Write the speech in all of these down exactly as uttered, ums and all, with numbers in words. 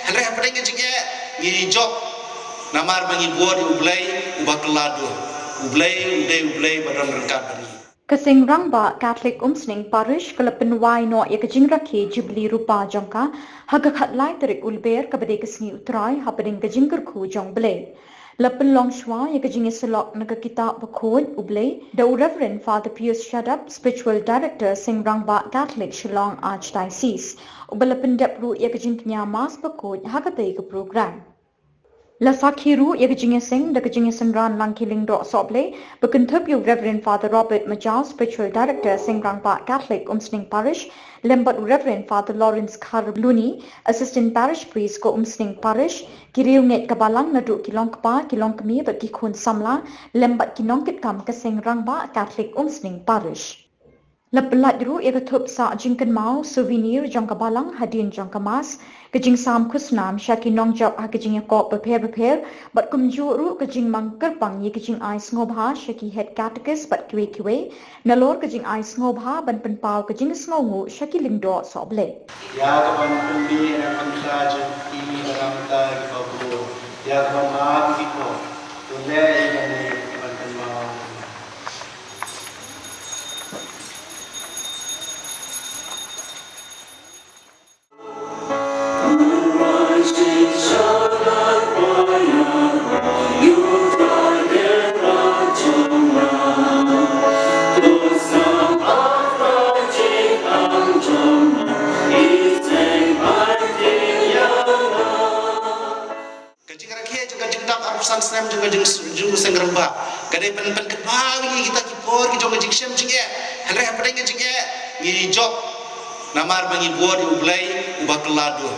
Hynrei hapdeng ka jingeh ngi jop namar ba ngi bor ïa U Blei uba kylla dur. U Blei u dei U Blei ba don ryngkat bad ngi. Ka Seng Rangbah Catholic Umsning Parish ka la pynwai noh ïa ka jingrakhe Jubilee Rupa jong ka ha ka khatlai tarik u Lber kaba dei ka sngi U Trai hapdeng ka jingkyrkhu jong U Blei. La pynlong shuwa ïa ka jingïasyllok na ka kitab bakhuid U Blei da u Reverend Father Pius Shadap, Spiritual Director Seng Rangbah Catholic Shillong Archdiocese, uba la pyndep ruh ïa ka jingkñia Mass bakhuid ha katei ka program. La sakhi ruh ïa ka jingïaseng da ka jingïasynran lang ki lyngdoh sohblei, ba kynthup ïa u Reverend Father Robert Majaw, Spiritual Director Seng Rangbah Catholic Umsning Parish, lem bad u Reverend Father Lawrence Kharluni, Assistant Parish Priest ka Umsning Parish, ki riewngeit ka balang naduh ki longkpa, ki longkmie bad ki khun samla, lem bad ki nongkitkam ka Seng Rangbah Catholic Umsning Parish. La pyllait ruh ïa ka thup sah jingkynmaw, souvenir, jong ka balang hadien jong ka Mass, ka jingsam khusnam sha ki nongjop ha ki jingïakop bapher bapher, bad kumjuh ruh ka jingmang kyrpang ïa ka jingai sngewbha sha ki Head Catechist bad kiwei kiwei, nalor ka jingai sngewbha ban pynpaw ka jingsngewnguh sha ki lyngdoh sohblei. Ïa kaban pynmih na ka bynta jong ki ba namar ki ba bun, ïa kaban map ïa ki, to leh ïa kane kaban kynmaw. Ka jingrakhe jong ka jingdap arphew san snem jong ka jing, jong u Seng Rangbah ka dei ban pynkynmaw ïa kita ki por ki jong ka jingshem jingeh. Hynrei hapdeng ka jingeh ngi jop namar ba ngi bor ïa U Blei uba kylla dur.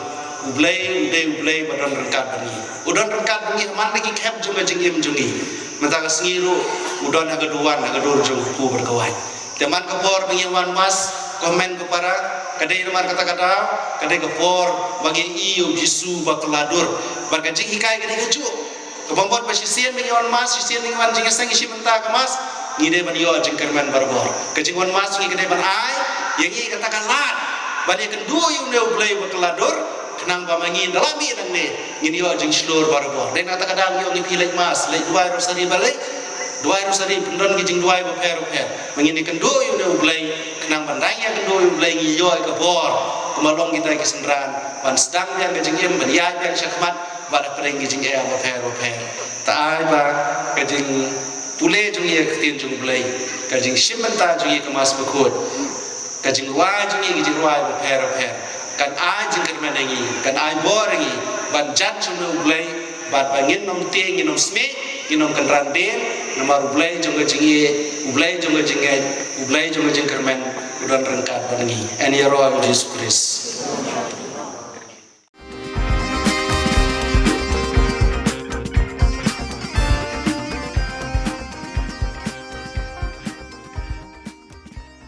U Blei u dei U Blei ba don ryngkat bad ngi. U don ryngkat bad ngi ha man la ki khep jong ka jingim jong ngi. Mynta ka sngi ruh u don ha ka duwan, ha ka dur jong ka kpu bad ka waiñ. Te man ka por ba ngi wan Mass, ko hynmen ko para, ka dei namar kata ka daw, ka dei ka por ba ngi ïohi ïa U Jisu ba kylla dur. Bad ka jinghikai ka dei kajuh. Kaba mut ba shisien ba ngi wan Mass, shisien ba ngi wan jingïaseng, shi mynta ka Mass, ngi dei ban ïoh jingkyrmen barabor. Ka jingwan Mass ngi ka dei ban ai ïa ngi kata ka lad ban ïakynduh ïa une U Blei ba kylla dur, khnang ba ma ngi da la mih nangne ngin ïoh jingshlur barabor. Dei na kata ka daw ngi ïoh ngi phi leit Mass, leit duwai Rosari ba leit duwai Rosari, pyndon ki jingduwai bapher bapher. Ma ngin ïakynduh ïa une U Blei khnang ban dang ïakynduh ïa U Blei ngi ïoh ïa ka bor. Kumba long kita ki synran ban sdang biang ka jingim, ban ïaid biang shakhmat bad hapdeng ki jingeh bapher bapher. Ta ai ba ka jingpule jong ngi ïa ka ktien jong U Blei, ka jingshim bynta jong ngi ïa ka Mass Bakhuid, ka jingrwai jong ngi ïa ki jingrwai bapher bapher kan ai jingkyrmen ïa ngi, kan ai bor ïa ngi ban judge ïa une U Blei, bad ba ngin ym tieng, ngin ym smiej, ngin ym kynran dien, namar U Blei jong ka jingïeit, U Blei jong ka jingngeit, U Blei jong ka jingkyrmen u don ryngkat bad ngi. Yn ïaroh ïa U Jisu Khrist.